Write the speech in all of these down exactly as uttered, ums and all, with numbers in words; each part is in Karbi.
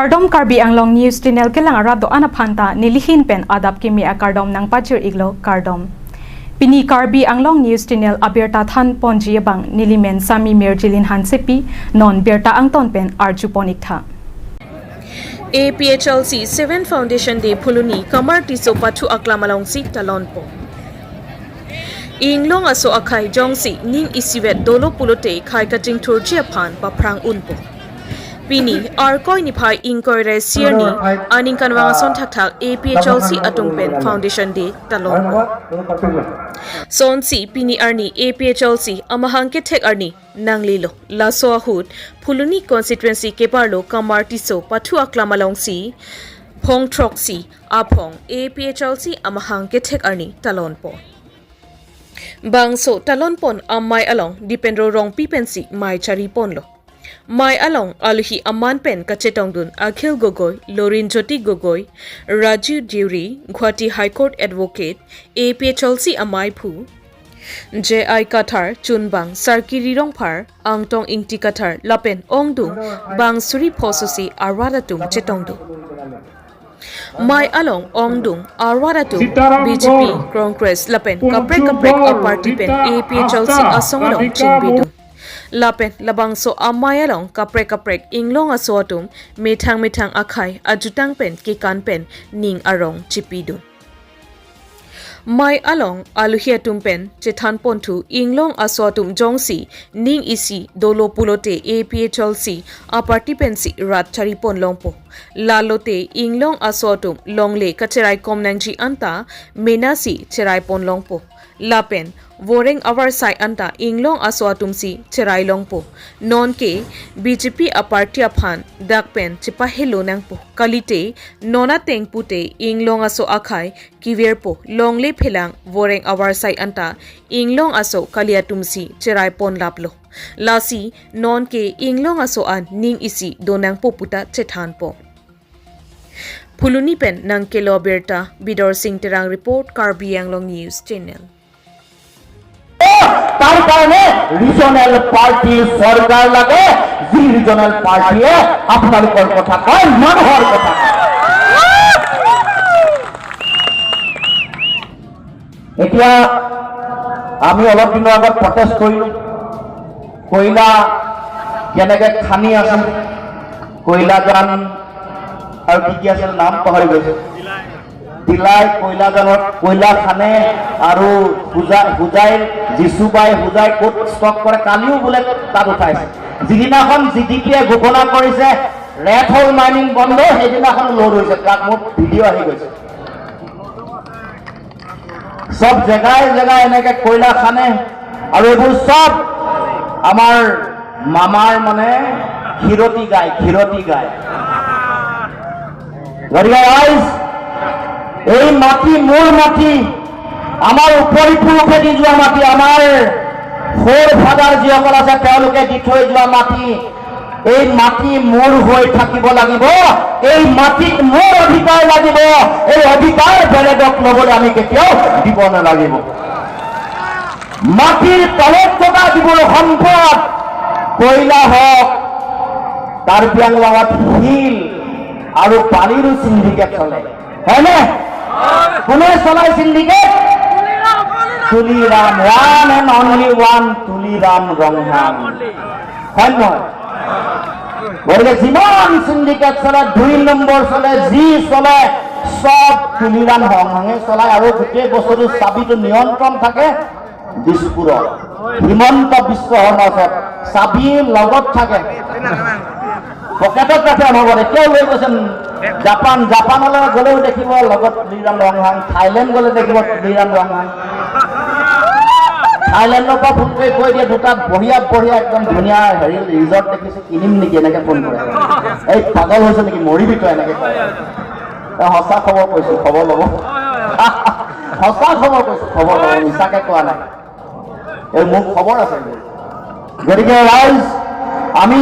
Kardom, Karbi Anglong News Channel kelang arat do-an aphan ta nelihin pen adap kimi akardom nangpajir-iklo, kardom. Pini Karbi Anglong News Channel abirta thanponji abang nelimen Sami Mirjilin Hansepi, non birta angton pen arjupon-iktha. A P H L C seven Foundation Day Phuloni Kamar Tisso pathu aklam alongsi talonpo. Inglong aso akhai jongsi ning isivet dolo pulote khei kachingthurji aphan paphrang unpo. Pini Arkoi niphai ingkoi ra isi arni aningkanvang ason thakthak A P H L C atum pen Foundation Day talonpo. Sonsi pini arni A P H L C amahang kethek arni nanglelo. Laso ahut Phuloni constituency keparlo Kamar Tisso pathu aklam alongsi phong throksi aphong A P H L C amahang kethek arni talonpo. Bangso talonpon amei along Dipendro Rongpi pensi mei chariponlo. Mei along alohi aman pen kachetongdun Akhil Gogoi, Lorin Jyoti Gogoi, Raju Deuri, Guwahati High Court Advocate, A P H L C ameiphu, J I Kathar, chunbang Sarkiri Rongphar, Angtong Ingti Kathar lapen ongdung bang suri pho sosi arat atum chetongdun. Mei along ongdung arat atum B J P, Congress lapen kaprek kaprek aparty pen A P H L C asong along chingbidun. Lapen labangso amei along kaprek kaprek inglong aso atum methang methang akhei ajutang pen kekan pen ning arong chipidun. Mei along alohi atum pen chethanponthu inglong aso atum jongsi ning isi dolo pulote A P H L C aparty pensi rat charipon longpo. Lalote inglong aso atum longle kacheraikom nangji anta menasi cheraipon longpo. Lapen voreng avarsai anta inglong aso atumsi cherai longpo. Nonke B J P aparty aphan dak pen chepahelo nangpo. Kalite non ateng pute inglong aso akhei kevirpo, longle phelang voreng avarsai anta inglong aso kali atumsi cheraipon laplo. Lasi nonke inglong aso an ning isi donangpo puta chethanpo. Phuloni pen nangkelo birta, Bidor Sing Terang report, Karbi Anglong News Channel. তাৰ কাৰণে regional party চৰকাৰ লাগে, যি ৰিজনেল পাৰ্টিয়ে আপোনালোকৰ কথা কয়, মানুহৰ কথা কয়। এতিয়া আমি অলপ দিনৰ আগত প্ৰটেষ্ট কৰিলো, কয়লা কেনেকে খানি আছে, কয়লা জান আৰু কি কি আছিল নাম পাহৰি গৈছো। দিলাই কয়লা জানত কয়লা খানে আৰু হোজাই, হোজাই, যিচুবাই হোজাই ক'ত ষ্টক কৰে, কালিও বোলে তাত উঠাইছে। যিদিনাখন জি ডি পিয়ে ঘোষণা কৰিছে ৰেড হ'ল মাইনিং বন্ধ, সেইদিনাখন লোড হৈছে ট্ৰাক, মোৰ ভিডিঅ' আহি গৈছে। চব জেগাই জেগাই এনেকে কয়লা খানে আৰু এইবোৰ চব আমাৰ মামাৰ মানে খীৰতি গাই, খীৰতি গাই। গতিকে ৰাইজ, এই মাটি মোৰ মাটি, আমাৰ উপৰি পুৰুষে দি যোৱা মাটি, আমাৰ ফ'ৰ ফাদাৰ যিসকল আছে তেওঁলোকে দি থৈ যোৱা মাটি, এই মাটি মোৰ হৈ থাকিব লাগিব, এই মাটিত মোৰ অধিকাৰ লাগিব, এই অধিকাৰ বেলেগক ল'বলৈ আমি কেতিয়াও দিব নালাগিব। মাটিৰ তলত থকা যিবোৰ সম্পদ, কয়লা হওক, কাৰ্বি আংলঙত শিল আৰু বালিৰো চিণ্ডিকেট চলে, হয়নে? কোনে চলাই syndicate? Tuliram, one and only one, Tuliram Ronghang. হয় নে নহয়? গতিকে যিমান চিণ্ডিকেট চলে, দুই নম্বৰ চলে, যি চলে, চব তুলিৰাম ৰংহাঙে চলায় আৰু গোটেই বস্তুটো চাবিটো নিয়ন্ত্ৰণ থাকে দিছপুৰত, হিমন্ত বিশ্ব শৰ্মা ওচৰত। চাবি লগত থাকে, পকেটত ৰাখে অনবৰত। এতিয়াও লৈ গৈছে জাপান, জাপানলৈ গ'লেও দেখিব লগত তুলিৰাম ৰংহাং, থাইলেণ্ড গ'লে দেখিব তুলিৰাম ৰংহাং। থাইলেণ্ডৰ পৰা ফোন কৰি কৈ দিয়ে, দুটা বঢ়িয়া বঢ়িয়া একদম ধুনীয়া হেৰি ৰিজৰ্ট দেখিছো, কিনিম নেকি, এনেকে ফোন কৰে। এই পাগল হৈছে নেকি, মৰিবি তই, এনেকে কয়। এ, সঁচা খবৰ কৈছো, খবৰ ল'ব। সঁচা খবৰ কৈছো, খবৰ ল'ব, মিছাকে কোৱা নাই। এই মোৰ খবৰ আছে। গতিকে ৰাইজ, আমি,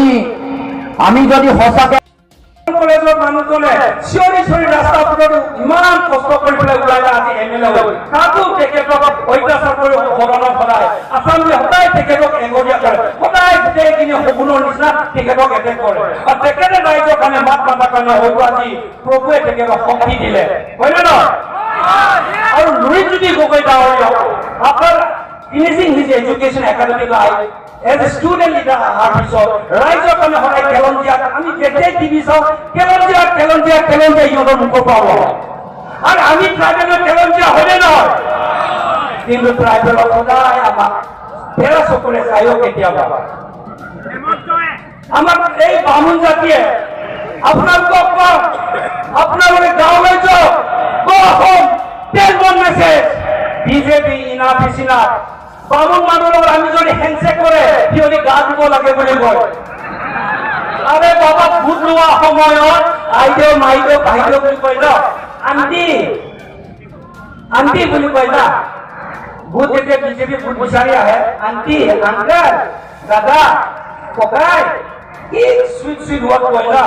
আমি যদি সঁচাকে কলেজৰ মানুহজনে চিঞৰি চিঞৰি ৰাস্তা পদূলিত ইমান কষ্ট কৰি পেলাই ওলাই আহি এম এল এ হ'ল। কাকো তেখেতক অত্যাচাৰ কৰি সদনত সদায় আছাম যে সদায় তেখেতক এঙনীয়া কৰে, সদায় গোটেই সপোনৰ নিচিনা তেখেতক এটেক কৰে। আৰু তেখেতে ৰাইজৰ কাৰণে মাত মাতাৰ কাৰণে হয়তো আজি প্ৰভুৱে তেখেতক শক্তি দিলে, হয়নে নহয়? আৰু লুৰিণজ্যোতি গগৈ ডাঙৰীয়া, after finishing his education academic life, as a student leader অহাৰ পিছত ৰাইজৰ কাৰণে সদায় খেলঞ্জিয়াক আমি যেতিয়াই টিভি চাওঁ, খেলঞ্জিয়াক, খেলঞ্জিয়াক, খেলঞ্জিয়াক সিহঁতৰ মুখৰ পৰা ওলায়। আৰু আমি ট্ৰাইবেলৰ খেলঞ্জিয়া হয়নে নহয়? কিন্তু ট্ৰাইবেলৰ সদায় আমাক বেয়া চকুৰে চাইও কেতিয়াবা। আমাক এই বামুণ জাতিয়ে আপোনালোকক কওঁ, আপোনালোকে গাঁৱলৈ যাওক, go home, ten one message, BJP enough is enough। বামুণ মানুহৰ লগত আমি যদি হেণ্ডশ্বেক কৰে, সিহঁতে গা ধুব লাগে বুলি কয়। আৰে বাবা, ভোট লোৱা সময়ত আইদেউ মাইদেউ বাইদেউ বুলি কয় ন, আন্টি, আন্টি বুলি কয় না। ভোট যেতিয়া বিজেপি ভোট বিচাৰি আহে, আন্টি, আংকল, দাদা, ককাই, কি চুইট চুইট ৱৰ্ড কয় না।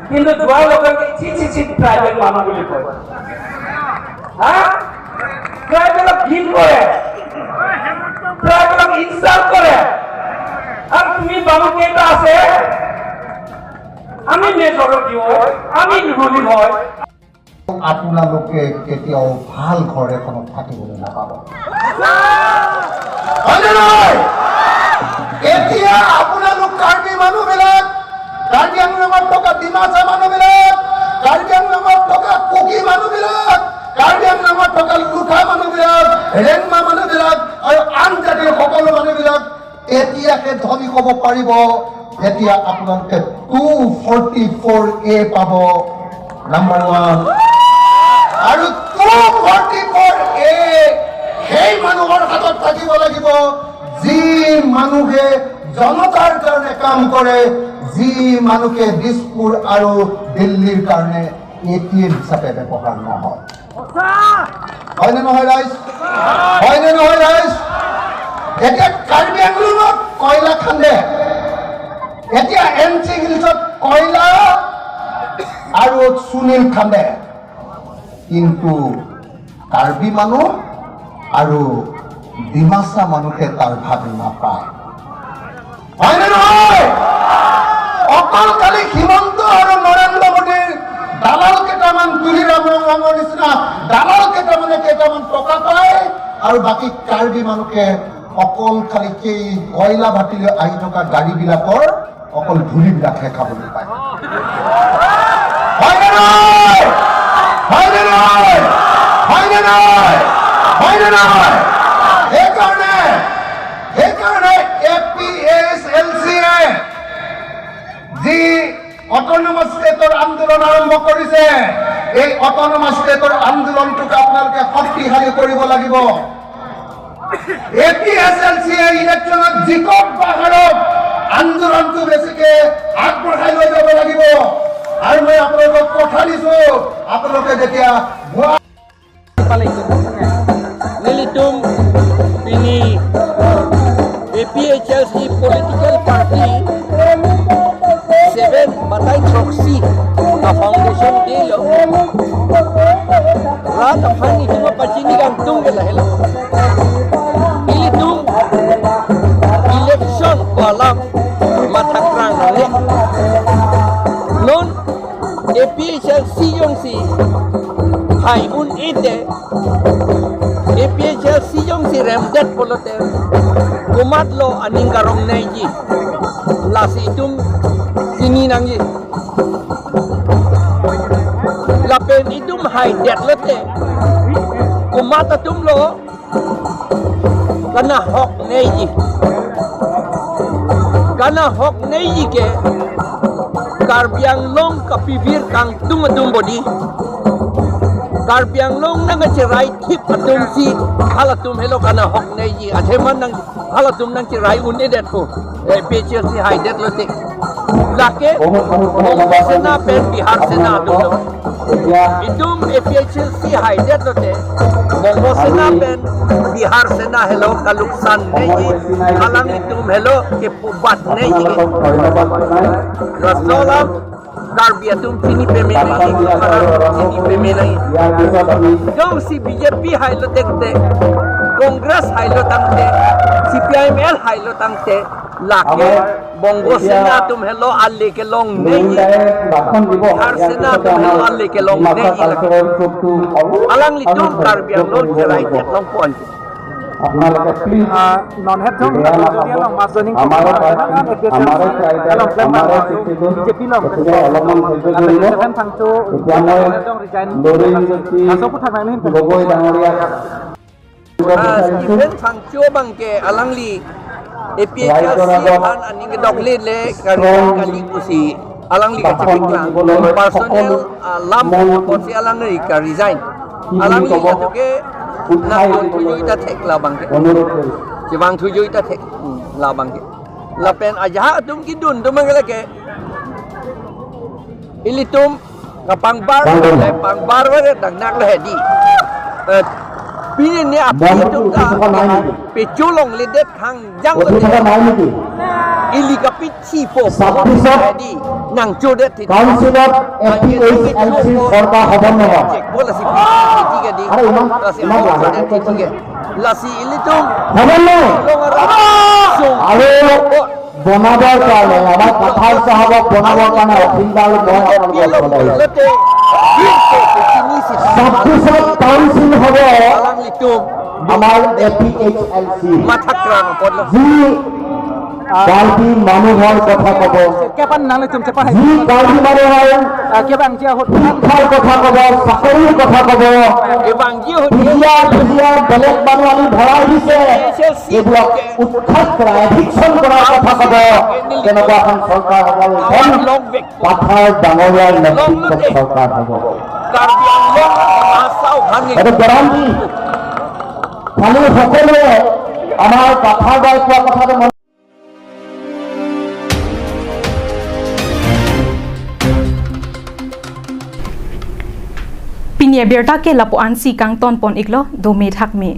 কিন্তু যোৱাৰ লগে লগে চি চি চি ট্ৰাইবেল মানুহ বুলি কয়। হা? ট্ৰাইবেলক ঘিণ কৰে, ট্ৰাইবেলক ইনচাল্ট কৰে। আৰু তুমি বামুণ কেইটা আছে? আমি মেজৰিটি হয়, আমি ৰুলিং হয়। আপোনালোকে কেতিয়াও ভাল ঘৰ এখনত থাকিবলৈ নাপাব। হয়নে নহয়? এতিয়া আপোনালোক কাৰ্বি মানুহবিলাক, কাৰ্বি আংলঙত থকা ডিমাচা মানুহবিলাক, কাৰ্বি আংলঙত থকা কুকি মানুহবিলাক, কাৰ্বি আংলঙত থকা লোথা মানুহবিলাক, ৰেংমা মানুহবিলাক আৰু আন জাতিৰ সকলো মানুহবিলাক এতিয়াহে ধনী হ'ব পাৰিব, যেতিয়া আপোনালোকে টু ফৰ্টি ফ'ৰ এ পাব, নাম্বাৰ ওৱান। আৰু টু ফৰ্টি ফ'ৰ এ সেই মানুহৰ হাতত থাকিব লাগিব, যি মানুহে জনতাৰ কাৰণে কাম কৰে, যি মানুহে দিছপুৰ আৰু দিল্লীৰ কাৰণে এ টি এম হিচাপে ব্যৱহাৰ নহয়। হয়নে নহয় ৰাইজ? হয়নে নহয় ৰাইজ? এতিয়া কাৰ্বি আংলঙত কয়লা খান্দে, এতিয়া এম চি হিলছত কয়লা আৰু চুনিল খান্দে, কিন্তু কাৰ্বি মানুহ আৰু ডিমাচা মানুহে তাৰ ভাগ নাপায়। হয়নে নহয়? অকল খালি হিমন্ত আৰু নৰেন্দ্ৰ মোদীৰ দালাল কেইটামান, তুলিৰাম ৰংহাঙৰ নিচিনা দালাল কেইটামানে কেইটামান টকা পায় আৰু বাকী কাৰ্বি মানুহে অকল খালি সেই কয়লা ভাটিলৈ আহি থকা গাড়ীবিলাকৰ অকল ধূলিবিলাকহে খাবলৈ পায়। হয়নে নহয়? হয়নে নহয়? হয়নে নহয়? হয়নে নহয়? সেইকাৰণে, সেইকাৰণে এ পি এইচ এল চি এ যি অট'নমাছ ষ্টেটৰ আন্দোলন আৰম্ভ কৰিছে, এই অট'নমাছ ষ্টেটৰ আন্দোলনটোক আপোনালোকে শক্তিশালী কৰিব লাগিব। এ পি এইচ এল চি এ ইলেকশ্যনত জিকক বা হাৰক, আন্দোলনটো বেছিকে আগবঢ়াই লৈ যাব লাগিব। আৰু মই আপোনালোকক কথা দিছো, আপোনালোকে যেতিয়া গোৱা Nelitum pini A P H L C political party seven batai throksi a foundation day lo. Rat aphan itum apachini kangtung ke lahelo. Ilitum election ko alam mathakrang nangji. Non A P H L C jongsi hai un-edet, A P H L C jongsi remdet pulote komatlo aning karong nangji. Lasi itum chini nangji. Lapen itum haidet lote komat atumlo kanahok nangji. Kanahok nangji ke Karbi Anglong kapibir kangtung atum bodi. Karbi Anglong nangkacherai thip atumsi halatum helo kanahok nangji. Athema nang halatum nangcherai un-edet ko. A P H L C haidet lote. Lake Bongo Sena pen Bihar Sena atum lo. Itum A P H L C haidet lote Bongo Sena pen Bihar Sena helo kaluksan nangji, alanglitum helo kepubat nangji. Laso alam Karbi atum chini pame nangji, Karbi atum chini pame nangji. Jongsi B J P hai lote te Congress hailo tangte, C P I M L hailo tangte, lake Bongo Sena atum helo ale kelongnei, Bihar Sena atum helo ale kelongnei. Alanglitum Karbi Anglong cherai chet longpon. আপোনালোকে প্লিজ আহ, নন হেড ধং, বেয়া নাপাব। যদি অলপ মাছ ধনিং আমাৰ কম, পাৰ্টি, আমাৰ ট্ৰাইবেল, অলপ প্লেন আমাৰ বানাও, চিটিটো, বিজেপি লম। গতিকে অলপমান ধৈৰ্য ধৰিব। ছেভেন ফাংচু, এতিয়া মই একদম ৰিজাইন। লৰিণ জ্যোতি আছো, কথা নাই, নহয়। গগৈ ডাঙৰীয়া Ah, Stephen Phangcho abangke alangli A P H L C aphan aning kedokle le kali kali pusi alangli kachepiklang personal, ah, lam apotsi alangli ka-resign. Alangli katuke nangkon thujo ita thek labangke. Chevang thujo ita thek, hmm, labangke. Lapen ajahak atum kedun atum abangke lake ilitum kapangbar, kapangbar, le pangbar vare dang nak le hedi. Eh, pini ne api atum ta pecho longledet khangjang le. Ili kapichipo, ছাব্বিশত hedi, nangchodet hedi. Council of A P H L C চৰকাৰ হ'ব নহয়। Check bola si piti ke di. আৰে ইমান, lasi ইমান লাহে লাহে কৈছে। Lasi ilitum হ'ব নহয়। Long arang sung. আৰু বনাবৰ কাৰণে, আমাৰ কাথাৰ চাহাবক বনাবৰ কাৰণে অফিংডাল মই আপোনালোকক জনাইছো। ছাব্বিশত কাউন্সিল হ'ব আমাৰ এ পি এইচ এল চি। যি কাৰ্বি মানুহৰ কথা ক'ব, যি কাৰ্বি মানুহৰ শিক্ষাৰ কথা ক'ব, চাকৰিৰ কথা ক'ব, ধুনীয়া ধুনীয়া বেলেগ মানুহ আনি ভৰাই দিছে, এইবিলাক উৎখাত কৰা, এভিকশ্যন কৰাৰ কথা ক'ব, তেনেকুৱা এখন চৰকাৰ হ'ব। এইখন কাথাৰ ডাঙৰীয়াৰ নেতৃত্বত চৰকাৰ হ'ব। এইটো গেৰাণ্টি। খালি সকলোৱে আমাৰ কাথাৰ দাই কোৱা কথাটো মনত Pini abirta ke lapu-ansi kangton pon iklo, dome thakme.